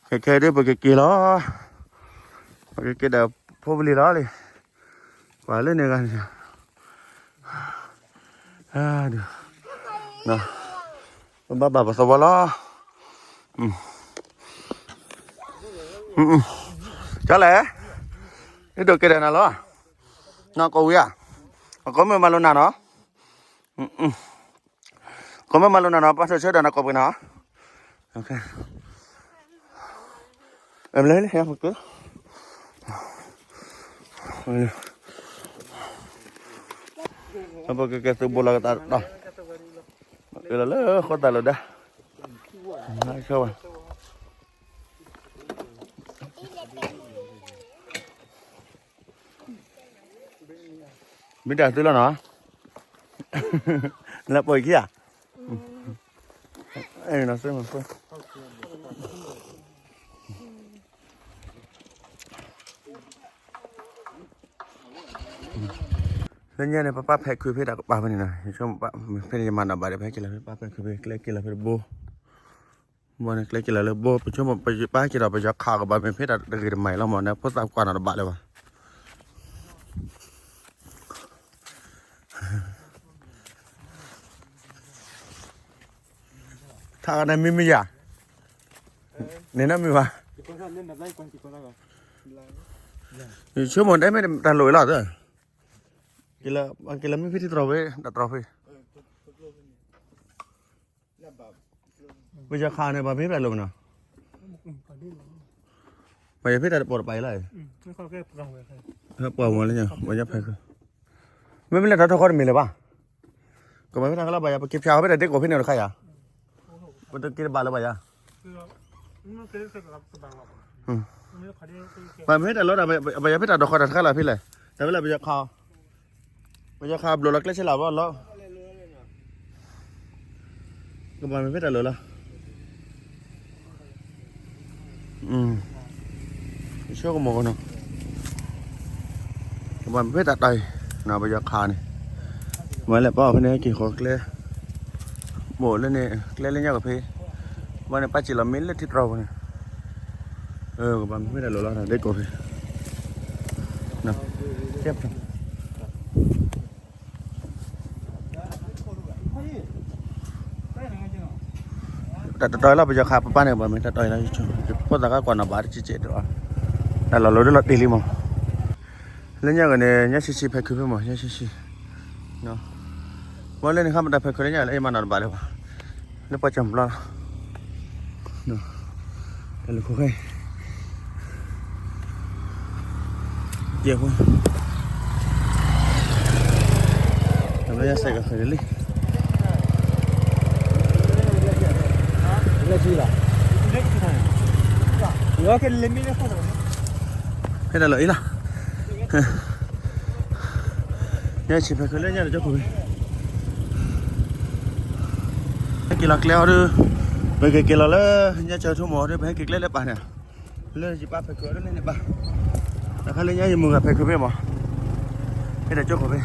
ခဲခဲဒ်ပကက့ၤလီၤ, ပကက့ၤဒီးဖိပလံၤလီၤလံ, ပှၤလၢန့ၣ်ဂၤန့ၣ်, ပဘၣ်ဘၣ်ပသဝီလီၤ, ကၠီလဲၣ်, ဒ်ဒိးကဲဒၣ်နၤလီၤ, နီၢ်ကိးဝံၤဧါ, အကိးမ့ၢ်မၤလိနၤနီၤ, ကိးမ့ၢ်မၤလိနၤနီၤ ပှၤထိၣ်ဆၢဒီးနၤကိးပှ့ၤနီၤ, အမလၢလၢဟဲပက ပကကဲသုးဘိလီၤကတၢ်ဒီး, လၢဃိသးလိာ်ဒၣ်, ဝဲ မ့ၢ်တၢ်သုလီၤနီၤ, လၢပှၤခံဂၤ, အဲၣ်နီၤ, လၢညါန့ၣ် ပပၢ်ဖဲးခုးဖဲတၢ်ကပၤဖဲန့ၣ်နီၤ, ဖဲန့ၣ်ယမၤနီၣ်ဘၣ်ဒီး ပဟဲက့ၤလီၤဖဲ ပပၢ်ဖဲးခုးဖဲ ကျဲက့ၤလီၤဖဲတဘိ ဘၣ်န့ၣ် ကျဲက့ၤလီၤလၢဘိ ပဆိကမိၣ် ပယပၢ်က့ၤဒီးပယီၤခးကဘၣ်မ့ၢ်ဖဲတၢ်တဂ့ၤတမံၤလီၤမးန့ၣ် ဖိသၣ်ကွၢ်နီၣ်တဘၣ်လၢၤဘၣ်. ထါဂၤန့ၣ်မံမံယၤ, န့ၣ်နီတမံၤဘၣ်. ယဆိကမိၣ်ဒ်မ့ၢ်တၢ်လိၣ်ဝဲလီၤ, က့ၤလီၤမ့ၢ်ဖဲထံတြီၤဝဲ တၢ်တြီၤဖဲ ပယီၤခးန့ၣ် ပှၤမ့ၢ်ဖဲတၢ်လိၣ်မနီၤ, ပှၤယဖဲတၢ်တပိာ်တပာ်အံၤလီၤ, ပှၤဝဲလၢညါ ပှၤယဖဲ, မ့မ့ၢ်လၢတၢ်ထီၣ်ခီတမံၤလၢၤဘၣ်, ကဘၣ်ဖဲတၢ်ကလီၤဘၣ်ယၤ ပက့ၤဖျါအီၤဖဲတၢ်ဒ့ကိးဖဲန့ၣ်တခါယၤ, ပတက့ၤတဘၣ်လၢၤဘၣ်ယၤ, ပှၤမ့ၢ်တၢ်လီၤတၢ် ပှၤယဖဲတၢ်ဒိးဃီတၢ်တခါလၢၤဖဲလဲၣ်, တၢ်ဖဲလဲၣ်ပယီၤခး ပယီၤခးဘျိးလီၤကျဲဆ့လၢ်ဘီလီၤ, ကဘၣ်မ့ၢ်ဖဲတၢ်လီၤလီၤ, ဆိကမိၣ်ကနီၤ, ကဘၣ်မ့ၢ်ဖဲတၢ်တီၤအံၤ, ပယီၤခးန့ၣ်, မ့ၢ်လဲၤပာ်အီၤဖဲန့ၣ်က့ၤဃီကျဲ, ဘိးလၢန့ၣ် ကျဲလၢညါကဖဲ, ဘၣ်န့ၣ်ပၢ်စံးလီၤမ့ၢ်လၢထံတြီၤပူၤန့ၣ်, ကဘၣ်မ့ၢ်ဖဲတၢ်လီၤလီၤ ဒ့ကိးဖဲ တၢ်တတီၤလီၤ ပယီၤခးပပၢ်န့ၣ် ပှၤမ့ၢ်တၢ်တီၤလီၤ, ဖိသၣ်ခါကွၢ်နီၣ်ဘၣ်တကဲးကဲးဒီး, တၢ်လီၤလီၤဒ်လီၤတ့ၢ်လံမး, လၢညါကန့ၣ် ညါဆံးဆံးဖဲးခုးဖဲမး ညါဆံးဆံး, မ့ၢ်လၢန့ၣ်ခါမတၤဖဲးခုးလၢညါလၢယမၤနီၣ်တဘၣ်လၢၤဘၣ်, လၢပှၤကၠီဘျီလီၤ တၢ်လၢခိၣ်ဃဲ, ယဲၢ်ဖိ, တၢ်ဘျီယစဲးကဃဲၤလံ, လၢခံလီၤ, ဖဲတၢ်လီၤအံၤလီၤ, ညါဆံးဖဲးခုးလၢညါတကၠိခိၣ်ဘ့ၣ် ဟဲက့ၤလီၤကျဲအီၤဒီး, ပကက့ၤလီၤလၢ ညါဆၢထူမိၢ်ဒီး ပဟဲက့ၤကျဲလၢပၢ်န့ၣ်, လၢယပၢ်ဖဲးခုးအီၤဒ်လဲၣ်န့ၣ်ဘၣ်, တခါလၢညါယမုၢ်ဂၤဖဲးခုးဖဲမး, ဖဲတၢ်ကၠိခိၣ်ဖဲ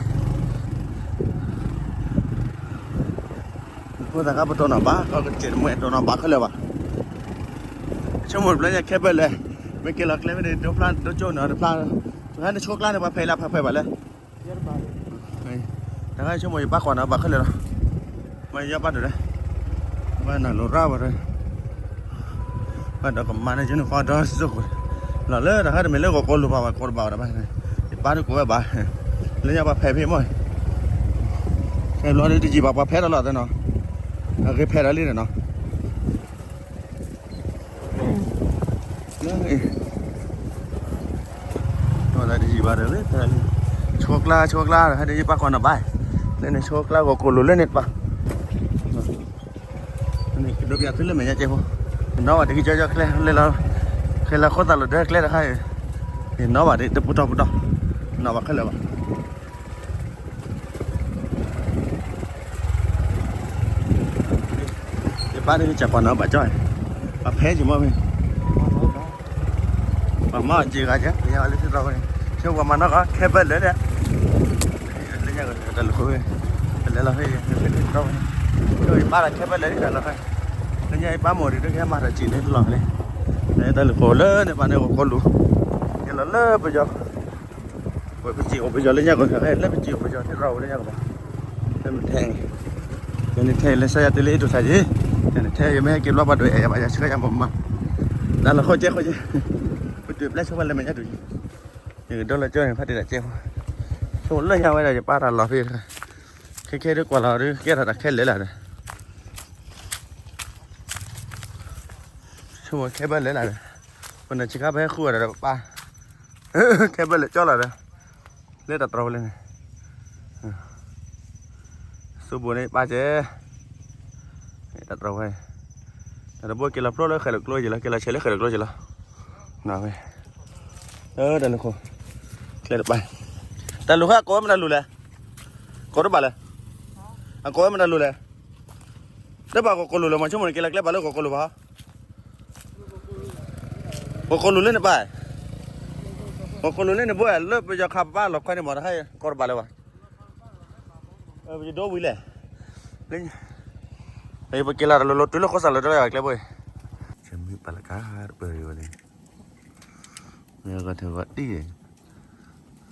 ဖိသၣ်ခါပတိၢ်နီၣ်ဘၣ် ကီၢ်ကစဲးတမှဲတိၢ်နီၣ်ဘၣ်ခဲလၢာ်ဘၣ်, ဆိကမိၣ်တဘျီညါခဲဘၢၣ်လဲၣ်, မ့ၢ်က့ၤလီၤကျဲဖဲန့ၣ် ဒိဖျါဒိကၠိနီၤတဖျါ, တခါန့ၣ်ဆိကျါန့ၣ်ပှၤဖဲးလၢဖးဖဲးဘၣ်လဲၣ် တခါဆိကမိၣ်ယပၢ်ကွၢ်နီၣ်ဘၣ်ခဲလၢာ်လီၤ, မ့ၢ်ယပၢ်ဒိၣ်လဲၣ်, ဘၣ်နီၢ်လိၤရၣ်ဝဲ, ဘၣ်ဒီးကမၤန့ၢ်ကၠိန့ၣ်ဃီဒီစိၢ်ကွံာ်, လီၤလၢတခါတမ့ၢ်လၢဂီၤကိးလိာ်ဘၣ်ဝဲကိးတဘၣ်ဝဲဒၣ်ဘၣ်, ယပၢ်တကိးဝဲဘၣ်, လၢညါပှၤဖဲးဖဲမ့ၢ်, ဖဲးဘျီဒီးတယံာ်ဘၣ်ပှၤဖဲးဒီးလီၤသနီၤ, အဂ့ၤဖဲးဒီးလံန့ၣ်နီၤ တယံာ်ဘၣ်ဒီး ဆိကျါဆိကျါ ဟဲဒီးယပၢ်ကွၢ်နီၣ်ဘၣ်, လၢန့ၣ်ဆိကျါဂီၤကိးလိာ်လၢန့ၣ်တပၣ်, ဒိပၠးသုလၢမဲာ်ညါကဲဖိ, နီၣ်ဘၣ်တက့ၢ်ကၠီကၠီကျဲ, လဲၤလီၤ, ခဲလၢာ်ခိၣ်သၣ်လီၤဒၢကျဲတခါအံၤ, နီၣ်ဘၣ်ဒ်တပူၤထီၣ်ပူၤထီၣ်, နီၣ်ဘၣ်ခဲလၢာ်ဘၣ် ယပၢ်န့ၣ်ကကွၢ်နီၣ်ဘၣ်ကၠီ, ပှၤဖဲးက့ၤမ့ၢ်မ့ၢ်, ပှၤမၤက့ၤဂၤက့ၤ ပယီၤလၢထံတြီၤဝဲန့ၣ် ဆိပှၤမၤနီၣ်ဂီၤခဲဘၢၣ်လၢာ်ဒီး, လၢညါတၢ်လီၢ်ခိၣ်ဝဲ, ပလဲၤလီၤဖဲယထံတြီၤဝဲန့ၣ်, ယပၢ်လၢခဲဘၢၣ်လၢာ်ဒ်တၢ်လီၢ်ဖဲ, လၢညါယပၢ်မိၢ်ဒ်ဒိၣ်ကဟဲမၤတၢ်စံၣ်န့ၣ်တလီၢ်ဖဲလဲၣ်, တၢ်လူၢ်ဃိလၢန့ၣ်ဘၣ်န့ၣ် ဂီၤကီလူၤ, ကဲလီၤလၢပယီၤ, ပစံၣ်အိၣ်ပယီၤလၢညါကီး, လၢပစံၣ်အိၣ်ပယီၤ တၢ်ရၤအိၣ်လၢညါကီးဘၣ်, လၢမ့ၢ်ထဲ, ယန့ၣ်ထဲလၢစၢယၤတလၢအ့ၣ်ဒိးဆါယ့ၣ်, ယန့ၣ်ထဲယမ့ၢ်ဟဲက့ၤဘျီဘၣ်ဒိးအဲၣ်ယၤဘၣ်ယၤဆှၢယၤမၤမၤ, တၢ်လူၢ်ဃိကဲဃိကဲ, ပတုၤပျဲဆိပာ်လၢမဲာ်ညါတုၤ, ယကဒီလၢကၠီန့ၣ်ဖးတံၢ်တၢ်ကဲ, ဆိလၢညါဝဲဒၣ်ယပၢ်တၢ်လီၤဖဲ, ခဲခဲဒ်ကွၢ်လီၤဒ်ကဲထီၣ်တၢ်ခဲလၢာ်လၢ်ဒီး ဆိခဲဘၣ်လၢာ်လၢ်ဒီး, ပနၢ်ဆံးခါဖဲဃုအီၤဒီးပပၢ်, ခဲဘၣ်လၢာ်ကၠီလီၤဒီး, လၢတၢ်တြီၤဝဲလၢန့ၣ်, သူဘူးန့ၣ်ပၢ်ကဲ, တၢ်တြီၤဝဲ, တၢ်တဘိက့ၤလီၤဖျိလၢဃဲၤလိာ်ကျိက့ၤလီၤ က့ၤလီၤဆဲးလၢဃဲၤလိာ်ကျိက့ၤလီၤ, ဝဲ, တၢ်လူၢ်ဃိ, ကျဲတပၢ်, တၢ်လူၢ်ဃိအကိးဝဲမတၤလူၤလဲၣ်, ကိးတဘၣ်လဲၣ်, အကိးဝဲမတၤလူၤလဲၣ်, တဘၣ်ဂီၤကိလူၤလၢမ့ၢ်ဆိကမိၣ်န့ၣ် က့ၤလီၤကျဲဘၣ်လၢဂီၤကိလူၤဘၣ် ပကိးလူၤလၢန့ၣ်ဘၣ်, ပကိးလူၤလၢန့ၣ်ဘၣ် လၢပယီၤခးပဘၣ်လီၤခွဲန့ၣ်မ့ၢ်တခါ ကိးတဘၣ်လၢၤဘၣ်, ပယဒိဝံၤလဲၣ်, ပက့ၤလီၤတၢ်လိၤလိၤတုၤလၢဃိစၢ်လၢၤတလၢယွၤကျဲဘိအံၤ, ဆၢမုၢ်ပာ်လၢ်ကါတပၢၢ်ဝဲန့ၣ်, မ့ၢ်ဂီၤထၢၣ်ဂီၤတံၢ်,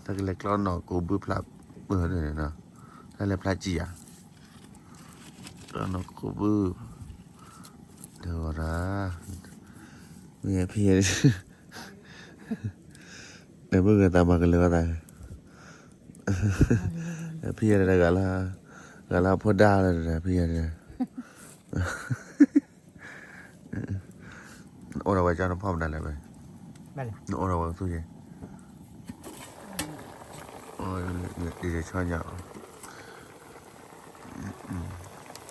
တၢ်ကလဲၤကျီနီၢ်ကိးဘုဖျးပၢၢ်န့ၣ်, တၢ်လဲၤဖျးစံၣ်ယၤ တၢ်နီၢ်ခိဘု, ဒီးဝဲဒၣ်, မ့ၢ်ဖံယဲ, နမ့ၢ်ဂ့ၤသးမၤကလၢၤဝဲသး, ဖံယဲဒၣ်ဂၤလၢ, ဂၤလၢအဖိဒါလၢဒၣ်ဖံယဲဒၣ်, နအိၣ်ဒီးဝဲကၠီနဖီၣ်မနုၤလဲၣ်, နအိၣ်ဒီးဝဲကသူယဲ, ဒ်ဆီညါ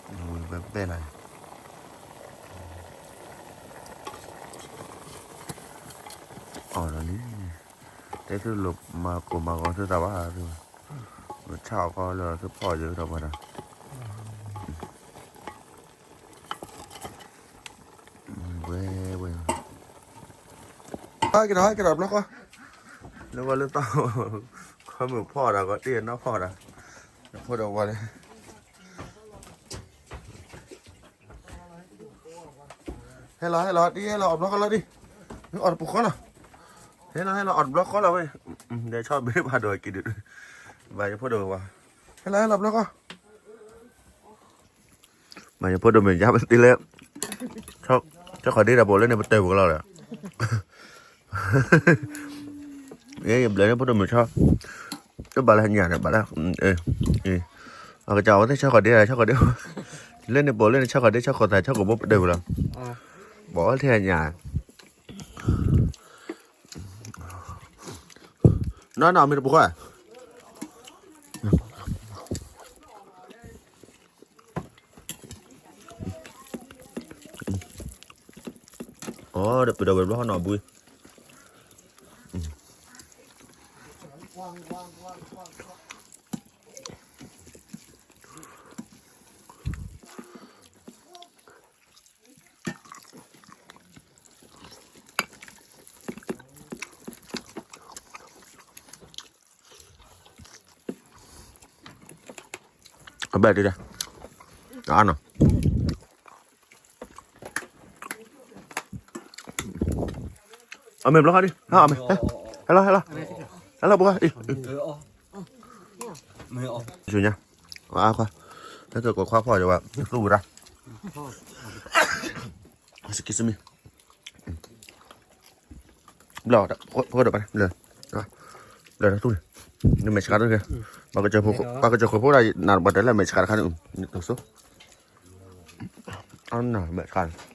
ဝံၤဘဲပဲၣ်လီၤ, အီၣ်ဒီးလံ, တဲသုလိၣ်မၤကိၢ်မၤဂီၤသုသးဘၣ်သု, ဆၣ်အီၣ်ခီလၢသုဖီၣ်ယဲဒီးပှၤဒီး, ဝဲဝဲ, က့ၤဒီးက့ၤဒီးဘျီဃီ, လၢဝဲလၢသီ, ခီမုၢ်ဖီၣ်ဒီးကီးတ့ၢ်နီၢ်ဖီၣ်ဒီး, ဖိဒီးဝဲလၢ ဟဲလီၤ ဟဲလီၤ ဒ်ဟဲလီၤ အီၣ်တဘျီဃီလီၤဒ်, အီၣ်တပူၤဃီလီၤ, ဟဲလီၤ ဟဲလီၤ အီၣ်တဘျီဃီလီၤဝဲ, ဒီးဆီဘ့ၣ်ဘၣ်ဒိးက့ၤဒုး, ဘၣ်ယဖိဒိၣ်ဝဲ, ဟဲလီၤ ဟဲလီၤ ဘျီဃီ, ဘၣ်ယဖိဒိၣ်မ့ၢ်ယါပသ့လၢ, ဆီခီၣ်ဒ့ဒီးပအိၣ်လၢန့ၣ်ပတၢၢ်ပူၤကလီၤဒီး ယဘျၢန့ၣ်ဖိဒိၣ်မုၢ်ဆီ, တဘၣ်လၢညၣ်န့ၣ် ဘၣ်လၢ, အကစၢ်အဝဲသ့ၣ်ဆီခီၣ်ဒ့ ဆီခီၣ်ဒ့, လၢန့ၣ်ပိာ်လၢန့ၣ်ဆီခီၣ်ဒ့ ဆီခီၣ်သး ဆီခီၣ်ဘိပဒၢၢ်ဝံၤလီၤ, ဘၣ်ထဲညၣ်, နီၢ်နီၢ်မ့ၢ်တပူၤဃီ အီ ဒီးပဒီးဝဲဘျီနီၢ်ဘှံး, အဘၣ်ဒ်လဲၣ်, အနီၢ်, အမ့ၢ်ဘျီဃီဒ်, ဟဲလီၤ ဟဲလီၤ ဟဲလီၤ ပှၤ, ဆူညါ, အါခွါ, တၢ်ကကိးခွါဖီၣ်ယဝဲ, သူၣ်ဝဲဒၣ်, စကံစမံ, ဘျီ, ဖိဒိၣ်ဘၣ်, ဘျီ, ဘျီတၢ်သူၣ်န့ၣ်, နမဲာ်ဆှးတက့ၢ်, ပှၤကစၢၢ်ခိၣ်ဖိဒၣ် နဘၣ်တဲလၢမဲာ်ဆှးတခါန့ၣ်, နတိၢ်ဆိ, အနမဲာ်ဆှးန့ၣ်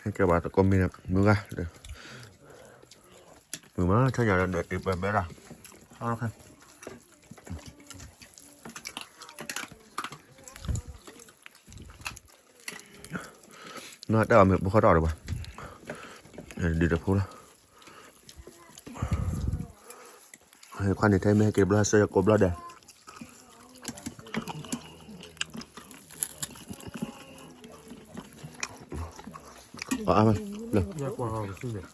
ဟဲကဲဘၣ်တကိးမံၤန့ၣ် မုၢ်ဂၤ, မုၢ်မး ဆၢညါဒီး ဒၢးတ့ၢ်ပှဲၤမဲဒၣ်, နတၢ်အီၣ်မ့ၢ်ပခီၣ်တၢ်အီၣ်တဘၣ်, ဒုးတဖိလီၤ, ခွါန့ၣ်ထဲမ့ၢ်ဟဲက့ၤတဘျီ ဆၢယကိးဘျီဒဲး အါမး, လၢ, ယကွၢ်ဟီၣ်ကဆူလဲၣ်,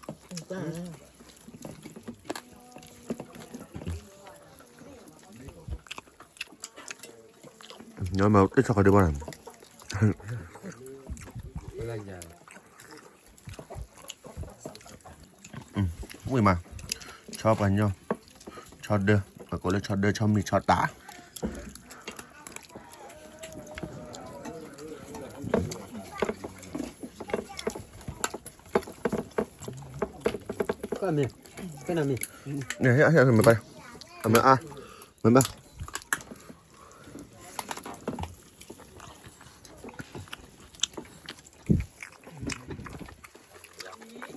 ညီမ့ၢ်တဆီၣ်ခီဒံးဘၣ်နီၤ, ဝံၤမး, ဆီပှၤညီ, ဆီဒၢ, ပကိးလၢဆီဒၢ ဆီမံၤ ဆီတၢ် မ့ၢ်, မ့ၢ်, မ့ၢ်အါ, မ့ၢ်ဘၣ်,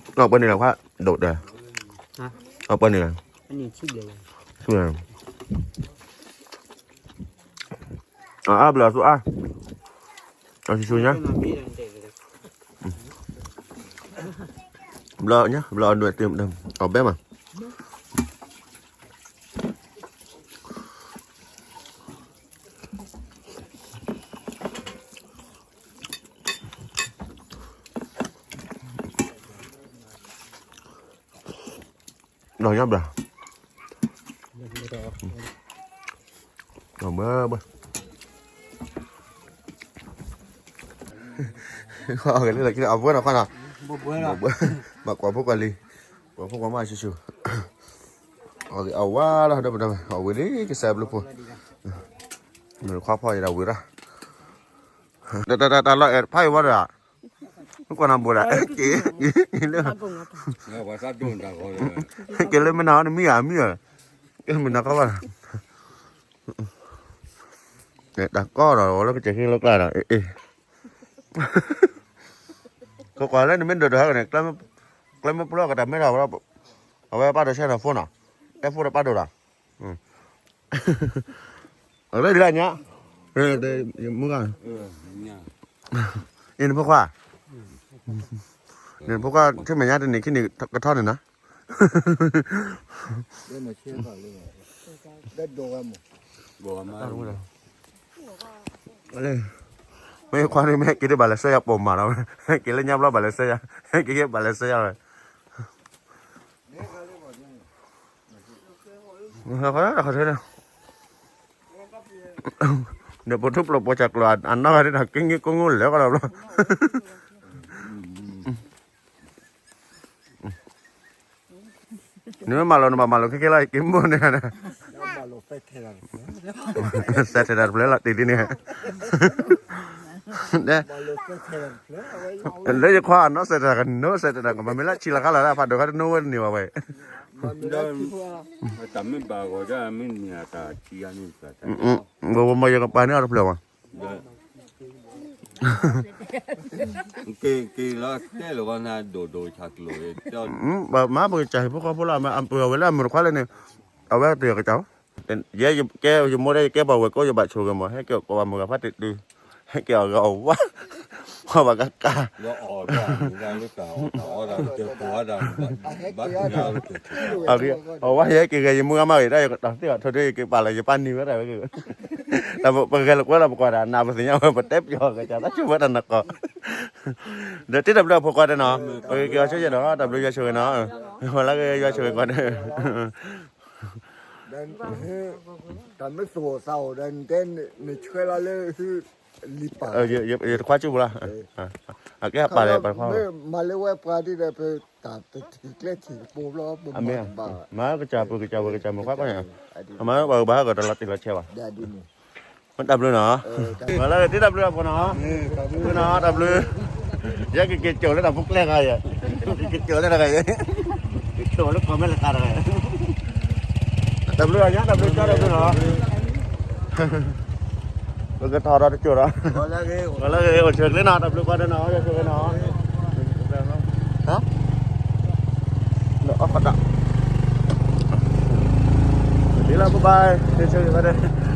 အီၣ်ပှဲၤန့ၣ်လီၤခွါ, ဒိၣ်ဒီး, အီၣ်ပှဲၤန့ၣ်လီၤ, ဆူၣ်, အါဘျီသူအါ, အဆူၣ်ဆူၣ်ညါ, ဘျီညါ ဘျီအဒိၣ်တ့ၢ်, အီၣ်ဘဲမး လီၤညါဘျီ, လီၤဘၣ်ဘၣ်, အီၣ်ဂ့ၤလၢလီၢ်ခံန့ၣ် အဝဲနီၤခွါနီၤ, ဘၣ်ကွၢ်ဖိကွၢ်လံၤ, ကွၢ်ဖိကွၢ်မးဆူၣ်ဆူၣ်, အီၣ်ဂ့ၤအဝါလီၤ ဒီပုၢ်ဒီဝဲၢ်, အီၣ်ဝံၤလံကစၢ်ဘျုးဖိ, မ့ၢ်ခွါဖီအံၤဒီးဝံၤရၣ်, တၢ်လီၢ်အဲၣ်ဖးအံၤဝဲဒီး, မ့ၢ်ကွၢ်နၤဘိးဒၣ်, က့ၤလၢ, က့ၤလၢမ့ၢ်နၤအီၤနမံၤဧါ မံၤဧါ, က့ၤမ့ၢ်နၤခီဘၣ်, တၢ်ကီဒီး ဝဲလၢကစၢၢ်ခံလၢကျါဒီး, ကကွၢ်လၢနမ့ၢ်ဒိၣ်ဒိၣ်ဟဲကန့ၣ်, ကျဲမ့ၢ်ဖျိကတၢ်မ့ၢ်ဒီး, အဝဲပၢ်ဒိၣ်ဆဲနီၤ ဖိနီၤ, တဲဖိဒီးပၢ်ဒိၣ်ဒီး, အရ့ဒံးလၢညါ, မုၢ်ဂၤ, အံၤနဖိခွါ, နဖိခွါ ထံၣ်မဲာ်ညါတနံၤခံနံၤကထီၣ်န့ၣ်နီၤ, မ့ၢ်ခွါန့ၣ် မ့ၢ်ဟဲက့ၤဒ်ဘၣ်လဲၤဆှၢယၤပိာ်မၤဒီး, ဟဲက့ၤလၢညါဘျီဘၣ်လဲၤဆှၢယၤ, ဟဲက့ၤယဲၢ်ဘၣ်လဲၤဆှၢယၤဝဲ, ဒီးပထူၣ်ပျိာ်ပိာ်စၢ်ကျိာ်အနီၢ်ဂၤဒ်ဒီး က့ၤက့ၤကိးကိးလဲၤကဒီးဘျီ နမ့ၢ်မၤလိာ် နဘၣ်မၤလိာ်ခဲခဲလီၤ ယက့ၤမိၢ်န့ၣ်, စဲးထဲးတၢ်တဖျၢၣ်လီၤတံၢ်ဒ်န့ၣ်, လၢယခွါအနီၢ်စဲးထဲးတၢ်ကနိစဲးထဲးတၢ်ကမၤမ့ၢ်လၢဆံးလီၤခါလီၤ ဖးဒိၣ်ခါတနိဝဲတန့ၢ်ဘၣ်ဝဲ, တၢ်မ့ၢ်ဘၣ်ဂီၤဒ်မ့ၢ်န့ၣ်တၢ်ဆံးအါန့ၣ်, ဝဲမ့ၢ်ယကပာ်န့ၢ်အီၤတဖျၢၣ်ဘၣ် က့ၤလီၤတဲလီၤဝဲနၤဒိၣ်ဒိၣ်ဆးကျိၤ, မ့ၢ်ပကစၢ်ဟံၣ်ဖိဃီဖိလီၤ, ပှၤဝဲလၢအမုၢ်တခွါလၢန့ၣ်, အဝဲတယီၤကစၢ်, ယဲယကဲယမိၢ်ဒၣ်ယကဲပှၤဝဲၢ်ကိးယဘၣ်ဆိၣ်ဂ့ၤမး ဟဲက့ၤကိးဘၣ်မုၢ်ဂၤဖးတ့ၢ်တုၤ, ဟဲက့ၤအီၣ်ဂၤအီၣ်ဝါ, ပှၤဘၣ်ကကါ အီၣ်ဝါယဟဲက့ၤဂဲၤယမုၢ်ဂၤမးဂ့ၤဒၣ် ယကတီၢ်သ့ၣ်အီၤထိၣ်ဒု ယက့ၤပာ်လီၤယပၢ်နံၤဝဲဒၣ်ဝဲ, ပဂဲၤလိာ်ကွဲလီၤပကွၢ်တၢ်နးပသ့ၣ်ညါဝဲ ပတဲပျီၤကစၢ်တၢ်ဆိၣ်ဝဲတၢ်နၢ်ကီၢ်, ဒီးတံၤတၢ်ဘျုးအဖိခွါတဲနီၤ, ပကက့ၤအီၤဆိယဲၢ်ဒီး တၢ်ဘျုးယွၤဆိၣ်ဂ့ၤနီၤ, ပှၤလၢက့ၤယွၤဆိၣ်ဂ့ၤကွၢ်န့ၣ် တၢ်မ့ၢ်သူၣ်အိၣ်သးအိၣ်ဒီး နတဲနဆှၢလီၤလၢ လံပၢ်, ယတခွါကၠူၣ်ပူၤလီၤ, အကဲပာ်လဲၣ်ပှၤတခွါ, မ့ၢ်မၤလၢဝဲပှၤဒ်ဒီး ပတၢ်တထံၣ်ကျဲထံၣ်ကပူၤဘျီ ပမၤတဘၣ်ဘၣ်, မၤကစၢ်ပှၤကစၢ်ဝဲကစၢ်မုၢ်ခွါကီၢ်ညါ, အမၤဘၣ်ဘၣ်ဟဲကီးတၢ်လီၤတံၢ်လီၤဆဲးဘၣ် တၢ်ဘျုးနီၤ, လၢတံၤတၢ်ဘျုးအဖိနီၤ, တၢ်ဘျုးနီၤ တၢ်ဘျုး, ယဲကက့ၤကၠိၣ်လၢတၢ်ဖိကျဲဂၤယဲ, ကက့ၤကၠိၣ်လၢတၢ်ဂၤယဲ, ကက့ၤကၠိၣ်လၢကီၢ်မဲလၢကးတဂၤယဲ, တၢ်ဘျုးအညါ တၢ်ဘျုးကၠီတၢ်ဘျုးနီၤ, ပကထီၣ်ဒီးတကၠိၣ်ဒီး, လၢဂ့ၤအိၣ်ဆၢကျ့နီၤ တၢ်ဘျုးကွၢ်ဒီးနီၤ ယဆိၣ်ဂ့ၤနီၤ, လၢအီၣ်ဖးတၢ်, ဒ်လၢ bye bye ယဆိၣ်ဂ့ၤဘၣ်ဒီး